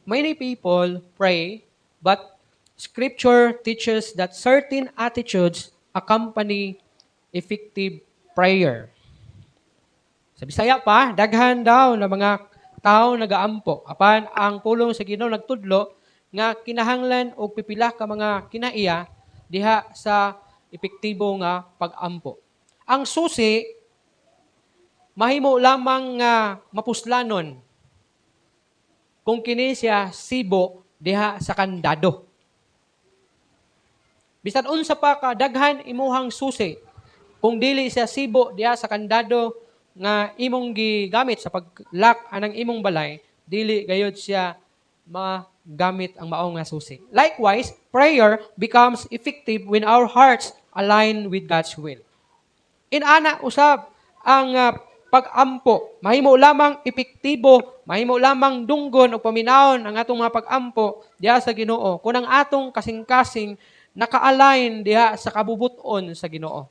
Many people pray, but Scripture teaches that certain attitudes accompany effective prayer. Sa Bisaya pa, daghan daw na mga tao nagaampo. Apan ang pulong sa Ginoo nagtudlo nga kinahanglan og pipila ka mga kinaiya diha sa epektibo nga pag-ampo. Ang susi mahimo lamang nga mapuslanon kung kini siya sibo diha sa kandado. Bisan unsa pa ka daghan imuhang susi, kung dili siya sibo diha sa kandado nga imong gigamit sa pag-lock anang imong balay, dili gayod siya magamit ang maong nga susi. Likewise, prayer becomes effective when our hearts align with God's will. Inana usab ang pag-ampo. Mahimo lamang epektibo, mahimo lamang dunggon o paminawon ang atong mga pag-ampo diha sa Ginoo kung ang atong kasing-kasing naka-align diha sa kabubuton sa Ginoo.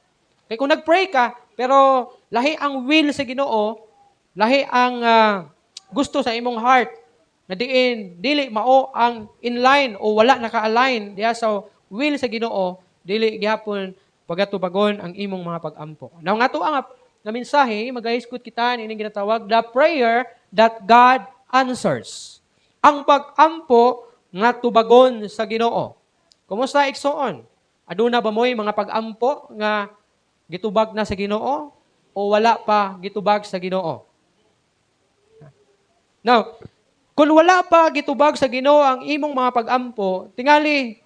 Kay kung nag-pray ka pero lahi ang will sa Ginoo, lahi ang gusto sa imong heart na diin dili mao ang inline o wala naka-align diha sa will sa Ginoo, dili gihapon pagatubagon ang imong mga pag-ampo. Now nga to ang nga mensahe, magahisgot kita nining ginatawag the prayer that God answers. Ang pag-ampo nga tubagon sa Ginoo. Kumusta, igsoon? Aduna ba mo'y mga pag-ampo nga gitubag na sa Ginoo o wala pa gitubag sa Ginoo? Now, kung wala pa gitubag sa Ginoo ang imong mga pag-ampo, tingali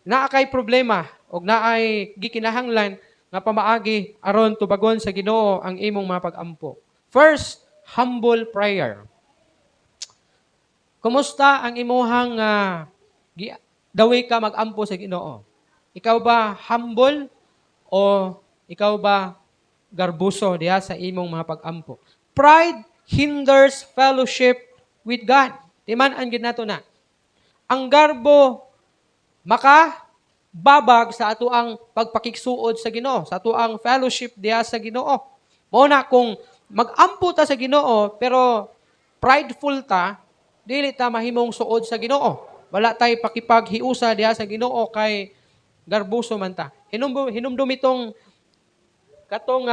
naa kay problema og naay gikinahanglan nga pamaagi aron tubagon sa Ginoo ang imong mga pag-ampo. First, humble prayer. Kumusta ang imuhang dawi ka mag-ampo sa Ginoo? Ikaw ba humble o ikaw ba garbuso diha sa imong mga pag-ampo? Pride hinders fellowship with God. Timan-an gid nato na. Ang garbo maka babag sa ato ang pagpakigsuod sa Ginoo, sa ato ang fellowship diha sa Ginoo. Mao na kung mag-ampo ta sa Ginoo pero prideful ta, dili ta mahimong suod sa Ginoo. Wala tay pakipaghiusa diha sa Ginoo kay garbuso man ta. Hinumdum itong katong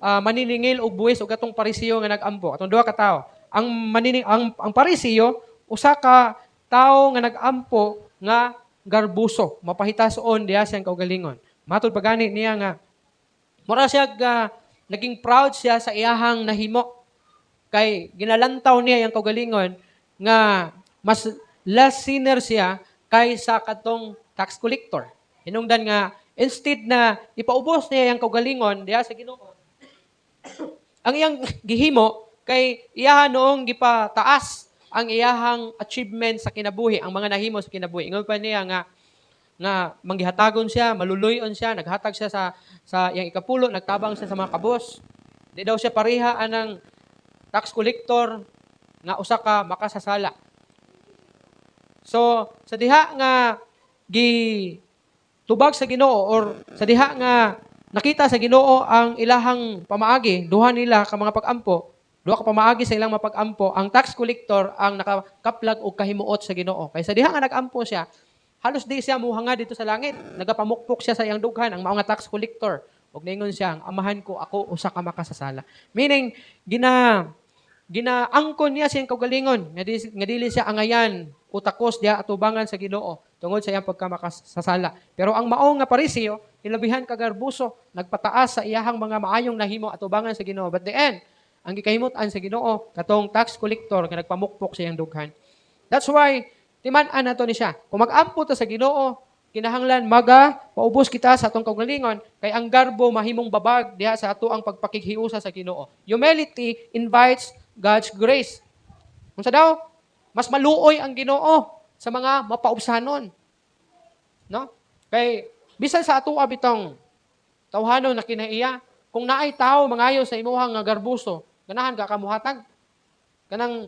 maniningil og buwis og katong Parisiyo nga nag-ampo. Atong duha ka tawo. Ang manining ang Parisiyo usa ka tawo nga nag-ampo nga garbuso, mapahitason diha siyang kaugalingon. Matud pa gani niya nga mura siya naging proud siya sa iyahang nahimo. Kay ginalantaw niya yang kaugalingon nga mas less sinner siya kaysa katong tax collector. Hinungdan nga instead na ipaubos niya yang kaugalingon diha sa Ginoo, ang iyang gihimo kay iyaha noong gipataas ang iyahang achievement sa kinabuhi, ang mga nahimo sa kinabuhi. Ingon pa niya nga nga manggihatagon siya, maluluyon siya, naghatag siya sa iyang ikapulo, nagtabang siya sa mga kabos. Di daw siya pareha anang tax collector nga usa ka makasasala. So, sa diha nga gi tubag sa Ginoo or sa diha nga nakita sa Ginoo ang ilahang pamaagi, duha nila ka mga pag-ampo, duha ka pamaagi sa ilang mga pag-ampo, ang tax collector ang nakakaplag og kahimuot sa Ginoo. Kay sa diha nga nag-ampo siya, halos di siya muhanga dito sa langit. Nagapamukpok siya sa iyang dughan ang mao nga tax collector. Og ningon siya, "Ang amahan ko, ako usa ka makasasala." Meaning, ginaangkon niya siyang kaugalingon nga dili siya angayan o takos diha atubangan sa Ginoo tungod sa iyang pagkamakasasala. Pero ang mao nga Parisiyo, hilabihan ka garbuso, nagpataas sa iyahang mga maayong nahimo atubangan sa Ginoo. But the end, ang gikahimut-an sa Ginoo katong tax collector nga nagpamukpok sa iyang dughan. That's why timan-an nato ni siya. Kung mag-ampo ta sa Ginoo, kinahanglan maga paubos kita sa atong kaugalingon kay ang garbo mahimong babag diha sa ato ang pagpakighiusa sa Ginoo. Humility invites God's grace. Unsa daw? Mas maluoy ang Ginoo sa mga mapaubsanon. No? Kay bisan sa ato bitong tawhanon na kinaiya, kung naay tao mangayo sa imuhang nga garbuso, ganahan ka kamuhatag. Kanang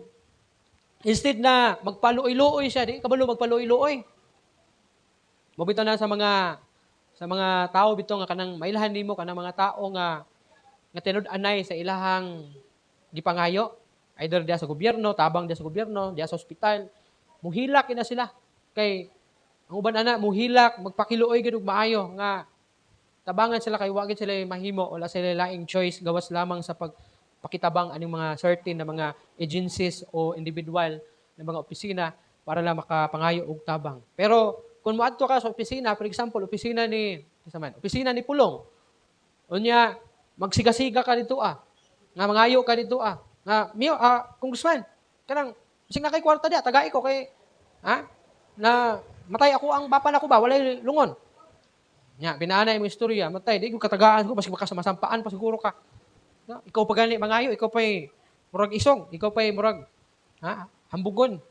instead na magpaluoy-luoy siya, di kabalo magpaluoy-luoy. Mao bitaw na sa mga tao bitaw nga kanang mailhan nimo kanang mga tao nga nga tinud-anay sa ilahang gipangayo. Either diya sa gobyerno, tabang diya sa gobyerno, diya sa ospital, muhilak na sila. Kay ang uban ana muhilak, magpakiluoy gid og maayo nga tabangan sila kay wa gid sila mahimo, wala sila laing choice gawas lamang sa pagpakitabang aning mga certain na mga agencies o individual na mga opisina para lang makapangayo og tabang. Pero kung moadto ka sa opisina, for example, opisina ni kinsa man, opisina ni Pulong. Unya magsigasiga ka dito ah. Nga mangayo ka dito ah. Nga miyo ah, congressman, kanang bisag na kay kwarta diya, tagai ko kay ha na matay ako ang bapa nako ba, walay lungon. Nya, binaanay mo istorya, matay, di ko katagaan ko, basig baka masampaan pa siguro ka. No? Ikaw pa gani mangayo, ikaw pa'y murag isong, ikaw pa'y murag ha, hambugon.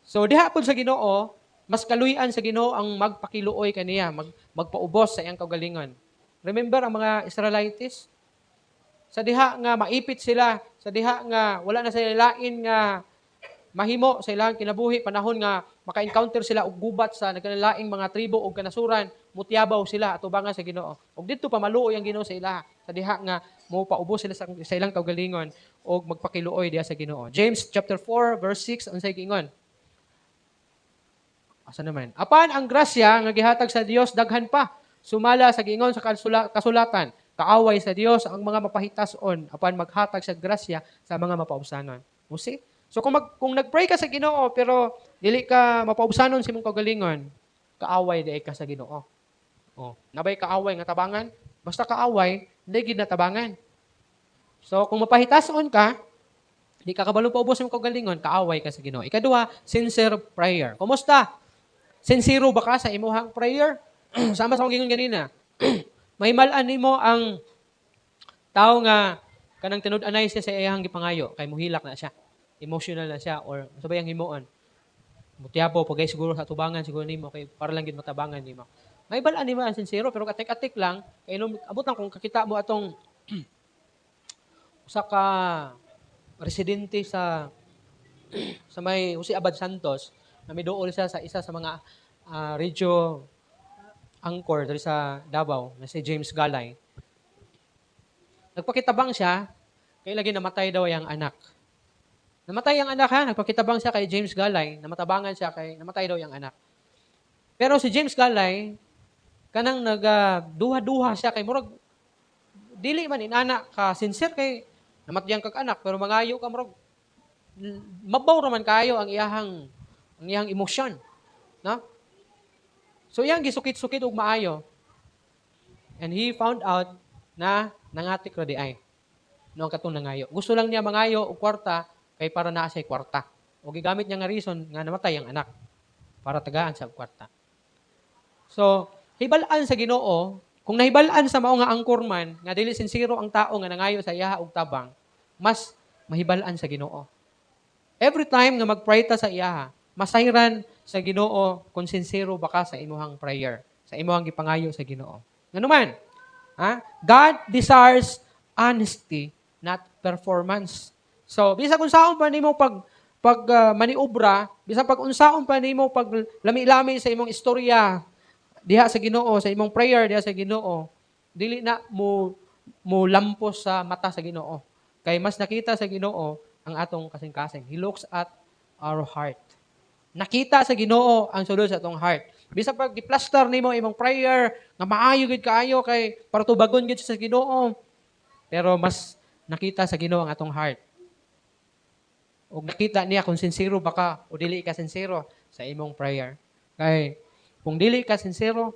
So diha pud sa Ginoo, mas kaluy-an sa Ginoo ang magpakiluoy kaniya, magpaubos sa iyang kaugalingon. Remember ang mga Israelites? Sa diha nga maipit sila, sa diha nga wala na sila lain nga mahimo sa ilang kinabuhi, panahon nga maka-encounter sila og gubat sa nagkalaing mga tribo og kanasuran, mutiyabaw sila atubangan sa Ginoo. Og didto pa maluoy ang Ginoo sa ilaha sa diha nga mopaubos sila sa ilang kaugalingon og magpakiluoy diha sa Ginoo. James chapter 4 verse 6, unsay giingon? Asa naman? Apan ang grasya nga gihatag sa Dios daghan pa. Sumala sa giingon sa kasulatan, kaaway sa Dios ang mga mapahitason apan maghatag sa grasya sa mga mapaubsanon. You see? So kung nagpray ka sa Ginoo pero dili ka mapaubsanon sa imong kaugalingon, kaaway diay ka sa Ginoo. Oh, nabay kaaway nga tabangan? Basta kaaway, hindi gid na tabangan. So kung mapahitason ka, di ka kabalo paubos imong kaugalingon, kaaway ka sa Ginoo. Ikaduha, sincere prayer. Kumusta? Sincero ba ka sa imuhang prayer? Sama sa akong gingon ganina. Mahimal-an nimo ang tao nga kanang tinud-anay siya sa iyang gipangayo kay muhilak na siya. Emotional na siya or sa bayang himuon. Mutiyapo pagay siguro sa tubangan siguro nimo kay para lang gid matabangan nimo. Mahibal-an nimo ang sincero, pero katik-atik lang kay nung abot lang kung kakita mo atong usa ka residente sa may Jose Abad Santos na miduol siya sa isa sa mga radio anchor diri sa Davao na si James Galay. Nagpakitabang siya kay lagi namatay daw yang anak. Namatay ang anak ha, nagpakitabang siya kay James Galay, namatabangan siya kay namatay daw yung anak. Pero si James Galay kanang nagaduha-duha siya kay murag dili man inana ka sincere kay namatyan kag anak pero mangayo ka, murag mabaw ra man kayo ang iyang emosyon, no? So iyang gisukit-sukit og maayo. And he found out na nangatik ra di ay no ang katong nangayo. Gusto lang niya mangayo og kwarta kay para naa siya kwarta. O gigamit niya nga reason nga namatay ang anak para tagaan sa kwarta. So, hibal-an sa Ginoo, kung nahibal-an sa mao nga anchorman nga dili sincero ang tao nga nangayo sa iyaha og tabang, mas mahibal-an sa Ginoo. Every time nga mag-pray ta sa iyaha, masayran sa Ginoo kung sincero ba ka sa imuhang prayer, sa imuhang gipangayo sa Ginoo. Ngano man? Ha? God desires honesty, not performance. So, bisan kung saon pa nimo pag maniobra, bisan pag unsaon pa nimo pag lami-lami sa imong istorya diha sa Ginoo, sa imong prayer diha sa Ginoo, dili na mo mo lampos sa mata sa Ginoo. Kay mas nakita sa Ginoo ang atong kasing-kasing. He looks at our heart. Nakita sa Ginoo ang sulod sa atong heart. Bisan pag gi-plaster nimo imong prayer nga maayo gid kaayo kay para tubagon gid sa Ginoo. Pero mas nakita sa Ginoo ang atong heart. Ug nakita niya kung sincero ba ka o dili ka sincero sa imong prayer. Kay kung dili ka sincero,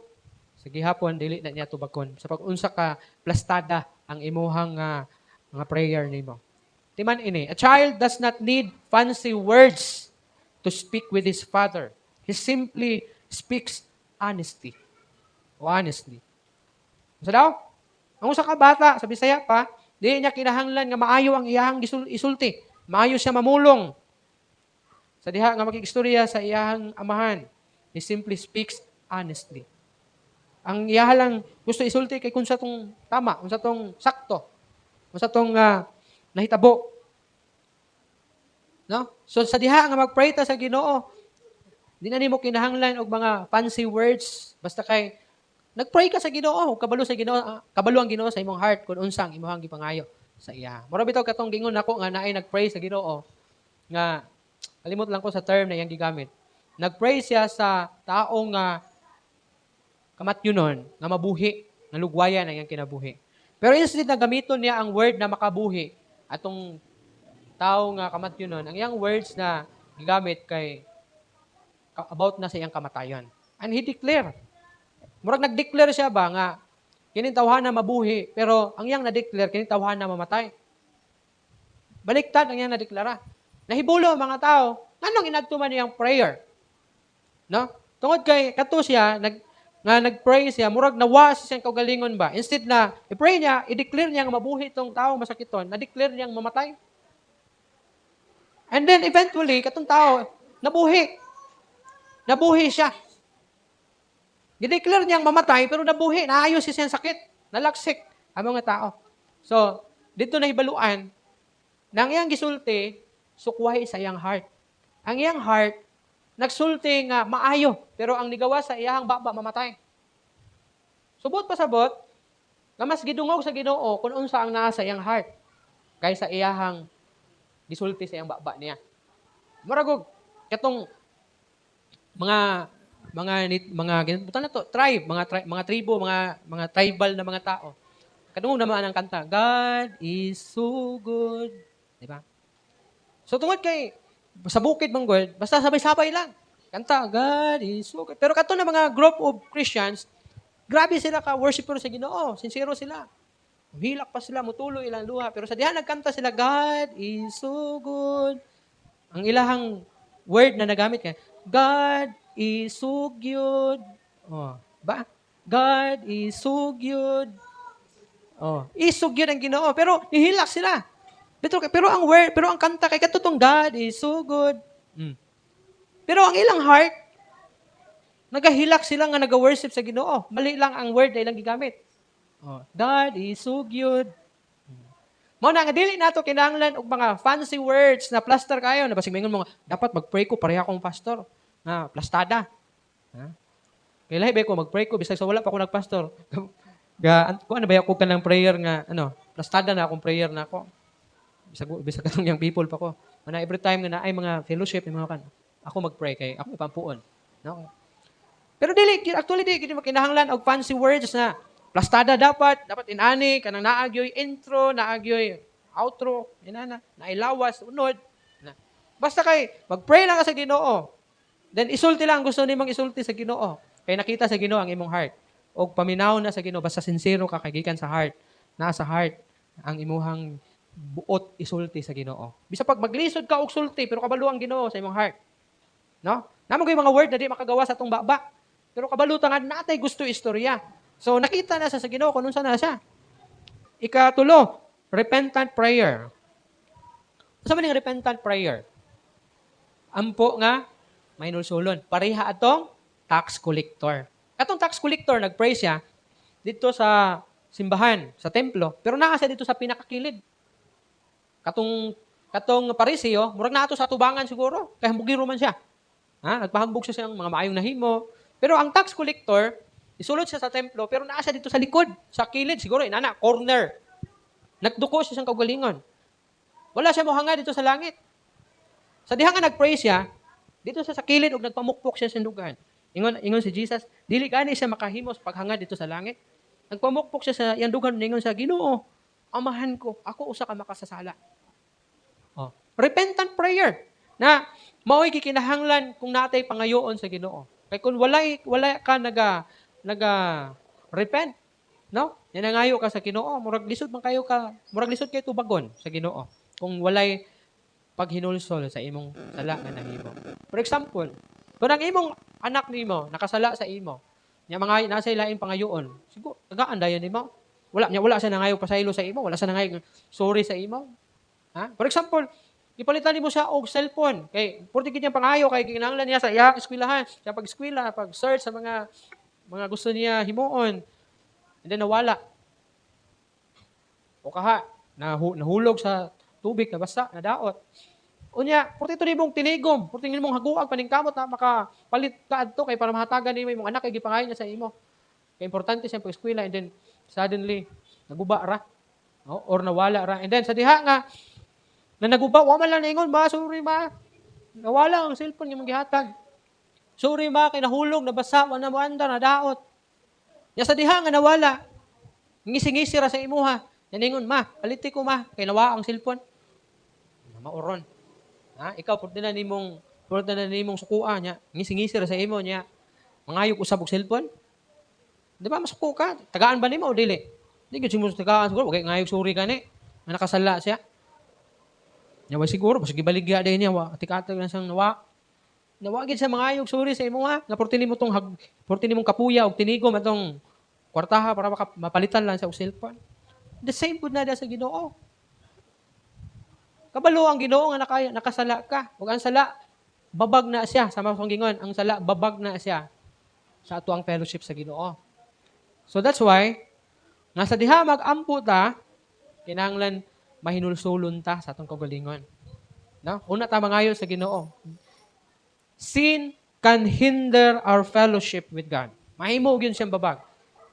sa gihapon dili na niya tubagon. Sa pag-unsa ka plastada ang imuhang mga prayer nimo. Timan ini, a child does not need fancy words to speak with his father. He simply speaks honesty. O honestly. Sa daw? Ang usa ka bata sa Bisaya pa, di niya kinahanglan nga maayo ang iyahang isulti. Maayo siya mamulong. Sa diha nga makigstorya sa iyahang amahan, he simply speaks honestly. Ang iyaha lang gusto isulti kay kung sa tong tama, kung sa tong sakto, kung sa tong nahitabo. No? So sa diha nga mag-pray ta sa Ginoo, di na nimo kinahanglan og mga fancy words basta kay nagpray ka sa Ginoo, kabalo sa Ginoo, kabalo ang Ginoo sa imong heart kung unsa ang imong gipangayo. sa iya. Mura bitaw katong gingon nako nga naay nagpray sa Ginoo nga kalimot lang ko sa term na iyang gigamit. Nagpray siya sa tao nga kamatyunon, nga mabuhi, nga lugwayan ang iyang kinabuhi. Pero instead na gamiton niya ang word na makabuhi, atong tao nga kamatyunon, ang iyang words na gigamit kay about na sa iyang kamatayon. And he declare. Murag nag-declare siya ba nga kining tawhana mabuhi, pero ang iyang na-declare, kining tawhana mamatay. Baliktad ang iyang nadeklara. Nahibulo ang mga tao, nganong inadto man iyang prayer? No? Tungod kay kato siya nga nag-pray siya, murag nawa siya siyang kaugalingon ba? Instead na i-pray niya, i-declare niya nga mabuhi itong tao masakiton, na-declare niyang mamatay. And then eventually, katong tao, nabuhi. Nabuhi siya. Gideclare niyang mamatay, pero nabuhi. Naayos siya siyang sakit. Nalaksik ang mga tao. So, dito nahibaluan, nang iyang gisulti, sukwahi sa iyang heart. Ang iyang heart, nagsulti nga maayo, pero ang nigawa sa iyang baba, mamatay. Subot pasabot, nga mas gidungog sa Ginoo kung unsa ang naa sa iyang heart kaysa iyahang gisulti sa iyang baba niya. Murag og katong mga mga mga butan na to tribe, mga tribo, mga tribal na mga tao. Kadungog naman ang kanta, "God is so good." Di ba? So tungod kay sa bukid man gud, basta sabay-sabay lang. Kanta, "God is so good." Pero kato na mga group of Christians, grabe sila ka worshiper sa Ginoo, sincero sila. Hilak pa sila, mutulo ilang luha. Pero sa diha nagkanta sila, "God is so good." Ang ilahang word na nagamit kay, "God is so good." Oh, ba? "God is so good." Oh, isog yun ang Ginoo, pero nihilak sila. Pero ang word, pero ang kanta kay katutong "God is so good." Pero ang ilang heart, nagahilak sila nga naga-worship sa Ginoo. Mali lang ang word na ilang gigamit. Oh, "God is so good." Mao na nga dili nato kinahanglan og mga fancy words na plaster kayo na basig maingon mo nga, dapat mag-pray ko pareha akong pastor. Nga plastada. Ha? Kay lahi ba ko mag-pray ko bisag sa wala pa ko nagpastor. Ga ko ano ba ako kanang prayer nga ano, plastada na akong prayer na ako. Bisag bisag katong young people pa ko. Mana every time nga naay mga fellowship mga kan, ako mag-pray kay ako ipampuon. No? Pero dili actually dili gid kinahanglan og fancy words na plastada, dapat dapat inani kanang naagyoy intro, naagyoy outro, inana, nailawas, unod. Na. Basta kay mag-pray lang ka sa Ginoo. Then isulti lang gusto nimong isulti sa Ginoo. Kay nakita sa Ginoo ang imong heart. Og paminaw na sa Ginoo basta sincero ka kay gikan sa heart. Naa sa heart ang imuhang buot isulti sa Ginoo. Bisa pag maglisod ka og sulti pero kabalo ang Ginoo sa imong heart. No? Namo kay mga word na di makagawa sa atong baba. Pero kabalo ta nga natay gusto istorya. So nakita na sa Ginoo kung unsa na siya. Ikatulo, repentant prayer. Unsa man ning repentant prayer? Ampo nga mahinulsulon. Pareha atong tax collector. Atong tax collector nagpray siya dito sa simbahan, sa templo, pero naa siya dito sa pinakakilid. Katong katong Pariseo, murag naa to sa tubangan siguro, kay hambugiro man siya. Ha? Nagpahambog siya siyang mga maayong nahimo. Pero ang tax collector, isulod siya sa templo, pero naa siya dito sa likod, sa kilid, siguro, inana, corner. Nagduko siya siyang kaugalingon. Wala siya mohanga dito sa langit. Sa diha nga nagpray siya, dito siya sa kilid ug nagpamukpok siya sa dugan. Ingon ingon si Jesus, dili gani siya makahimos paghangad dito sa langit. Nagpamukpok siya sa iyang dugan, ningon sa Ginoo, "Amahan ko, ako usa ka makasasala." Oh, repentant prayer na mao'y gikinahanglan kung natay pangayoon sa Ginoo. Kay kung wala ka naga naga repent, no? Nangayo ka sa Ginoo, murag lisod man kayo ka, murag lisod kay tubagon sa Ginoo kung walay paghinulsol sa imong sala nga nahimo. For example, kung ang imong anak nimo nakasala sa imo, nya mga nasa ilaing pangayoon, siguro tagaan dayon nimo. Wala niya, wala siya nangayo pasaylo sa imo, wala siya nangayo sorry sa imo. Ha? For example, ipalitan nimo siya og cellphone kay porti gid niyang pangayo kay kinahanglan niya sa iyang eskwelahan, sa pag-eskwela, pag-search sa mga mga gusto niya himuon. And then nawala. O kaha, nahulog sa tubig, nabasa, nadaot. Unya, porti ito nimong tinigom, porti nimong haguag paningkamot na makapalit ka adto kay para mahatagan nimo imong anak kay gipangayo niya sa imo. Kay importante siya pag-eskwela, and then suddenly naguba ra. No? Or nawala ra. And then sa diha nga na naguba, wa man lang ningon, "Ma, sorry ma. Nawala ang cellphone nga gihatag. Sorry ma, kay nahulog, nabasa, wa na moandar, nadaot." Ya sa diha nga nawala, ngisi-ngisi ra sa imuha. Ningon, "Ma, paliti ko ma, kay nawa ang cellphone." Mauron. Ha? Ikaw, pwede na nimong sukua niya. Ngisi-ngisi ra sa imo niya. Mangayog usab og cellphone. Di ba masuko ka? Tagaan ba nimo o dili? Di gyud mo tagaan siguro, wag ngayog sorry kani. Nga nakasala siya. Nya wa siguro basig gibaligya din niya wa atik-atik lang siyang nawa. Nawa gid siya mangayog sorry sa imo ha. Nga porti nimo tong hag, porti nimong kapuya og tinigom atong kwartaha para mapalitan lang sa og cellphone. The same pud na sa Ginoo. Kabalo ang Ginoo nga nakasala ka. Ug ang sala babag na siya sa mga gingon, ang sala babag na siya sa ato ang fellowship sa Ginoo. So that's why nga sa diha mag-ampo ta, kinahanglan mahinulsulon ta sa atong kaugalingon. No? Una ta mangayo sa Ginoo. Sin can hinder our fellowship with God. Mahimo gyud siyang babag.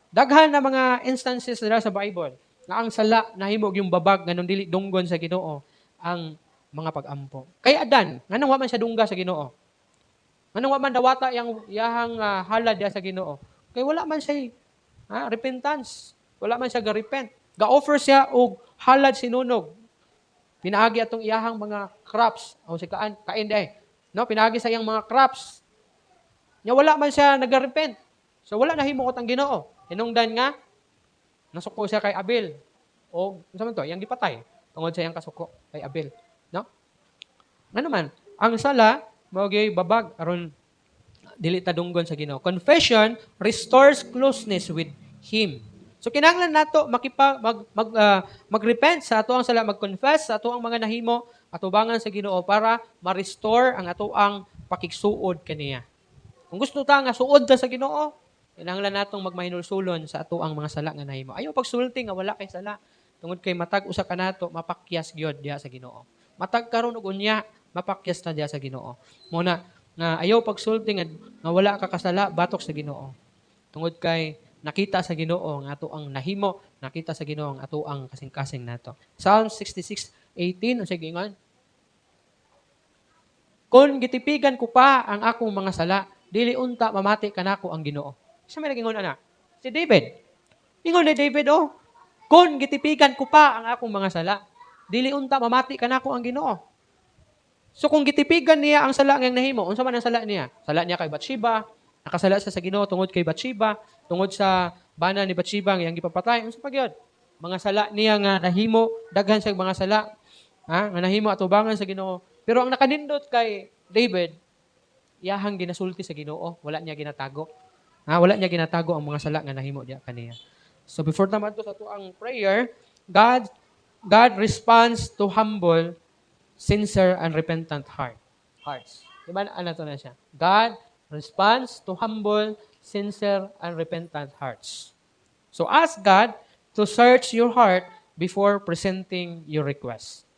Daghan na mga instances dira sa Bible nga ang sala nahimo yung babag nganong dili dunggon sa Ginoo ang mga pag-ampo. Kay Adan, nganong wa man siya dungga sa Ginoo? Nganong wa man dawata yang iyahang halad diha sa Ginoo? Kay wala man siya repentance. Wala man siya ga-repent. Ga-offer siya og halad sinunog. Pinaagi atong iyahang mga crops. O si kaan, kain day. No, pinaagi sa iyang mga crops. Nya wala man siya naga-repent. So wala nahimukot ang Ginoo. Hinungdan nga nasuko siya kay Abel. O unsa man to, iyang gipatay tungod sa iyang kasuko kay Abel, no? Ngano man, ang sala mao gyud babag aron dili ta dunggon sa Ginoo. Confession restores closeness with Him. So kinahanglan nato makipa mag mag magrepent sa ato ang sala, mag-confess sa ato ang mga nahimo atubangan sa Ginoo para ma-restore ang ato ang pakigsuod kaniya. Kung gusto ta nga suod ta sa Ginoo, kinahanglan natong magmahinulsulon sa ato ang mga sala nga nahimo. Ayaw pagsulti nga wala kay sala. Tungod kay matag usa kanato mapakyas gyud diha sa Ginoo. Matag karon ug unya mapakyas ta diha sa Ginoo. Mao na nga ayaw pagsulti nga wala ka kasala batok sa Ginoo. Tungod kay nakita sa Ginoo ang ato ang nahimo, nakita sa Ginoo ang ato ang kasing-kasing nato. Psalm 66:18, unsay giingon? "Kung gitipigan ko pa ang akong mga sala, dili unta mamati kanako ang Ginoo." Sa may nagingon ana? Si David. Ingon ni David, oh, "Kung gitipigan ko pa ang akong mga sala, dili unta mamati kanako ang Ginoo." So kung gitipigan niya ang sala nga nahimo, unsa man ang sala niya? Sala niya kay Bathsheba, nakasala siya sa Ginoo tungod kay Bathsheba, tungod sa bana ni Bathsheba nga iyang gipapatay. Unsa pa gyud? Mga sala niya nga nahimo, daghan siya mga sala, ha, nga nahimo atubangan sa Ginoo. Pero ang nakanindot kay David, iyahang ginasulti sa Ginoo, wala niya ginatago. Ha, wala niya ginatago ang mga sala nga nahimo diya kaniya. So before ta madto sa atoang prayer, God responds to humble, sincere and repentant hearts. Di ba ano to na siya? God responds to humble, sincere and repentant hearts. So ask God to search your heart before presenting your request.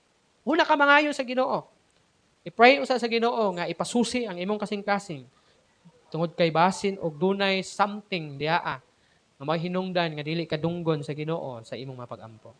Una ka mangayo sa Ginoo. I-pray usa sa Ginoo nga ipasusi ang imong kasing-kasing tungod kay basin og dunay something dihaa nga mahinungdan nga dili ka dunggon sa Ginoo sa imong mapag-ampo.